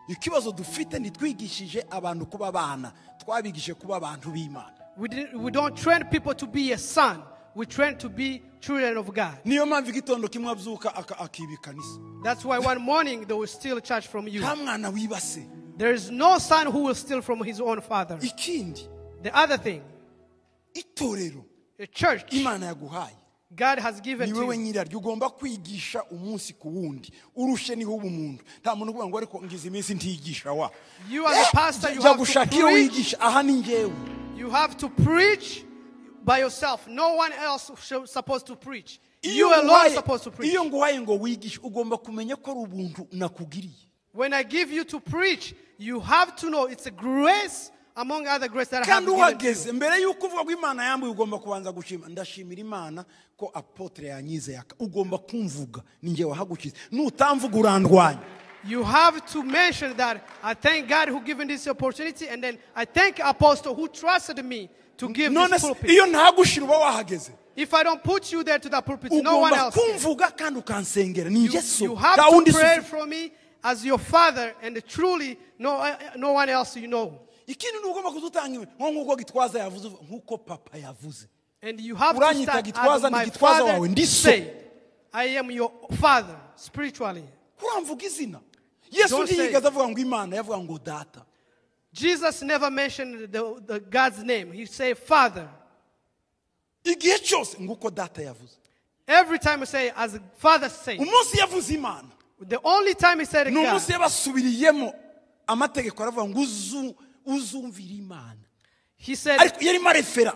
Ikibazo dufite, ntitwigishije abantu kuba abana, twabigishije kuba abantu b'Imana. We don't train people to be a son. We train to be children of God. Niyo mpamvu igitondo kimwe abyuka akiba ikanisa. That's why one morning they will steal church from you. Nta mwana wiba se. There is no son who will steal from his own father. Ikindi, The other thing, itorero a church Imana yaguhaye, God has given ni to wowe you. nyiraryo. Ugomba kwigisha umunsi ku wundi. Urushe niho uba umuntu. Nta muntu uvuga ngo ariko ngize iminsi ntiyigisha wa. You as a pastor, you Jya have to gushaka iyo preach. wigisha. Aha ni njyewe. You have to preach by yourself. No one else is supposed to preach. Iyo You alone are supposed to preach. Iyo nguhaye ngo wigishe, ugomba kumenya ko ari ubuntu nakugiriye. When I give you to preach, you have to know it's a grace among other grace that I have Kandi given to you. uhageze, mbere y'uko uvuga ko Imana yambuye, ugomba kubanza gushima. Ndashimira Imana ko apôtre yanyizeye. Ugomba kumvuga, ni njye wahagukize. Nutamvuga urandwanya. You have to mention that I thank God who given this opportunity, and then I thank Apostle who trusted me to give None this se pulpit. iyo ntagushira uba wahageze? If I don't put you there to that pulpit, no one Ugomba else can. kumvuga kandi ukansengera. Ni You, njye so you have nta to wundi pray si. for me as your father, and truly no one else you know. Ikindi ni ugomba kuzutanga iwe nko nk'uko Gitwaza yavuze, nk'uko papa yavuze. And you have to Uranyita start Gitwaza, as my ndi Gitwaza father wawe, ndi so. said. I am your father spiritually. Uramvuga izina. Yesu Don't say- ntiyigeze avuga ngo Imana, yavuga ngo Data. Jesus never mentioned the God's name. He said Father. Igihe cyose nguko Data yavuze. Every time he say, as Father said. Umunsi yavuze Imana, The only time he said ni God, umunsi yabasubiriyemo amategeko, aravuga ngo uzumvira Imana. he said, Ariko yarimo arefera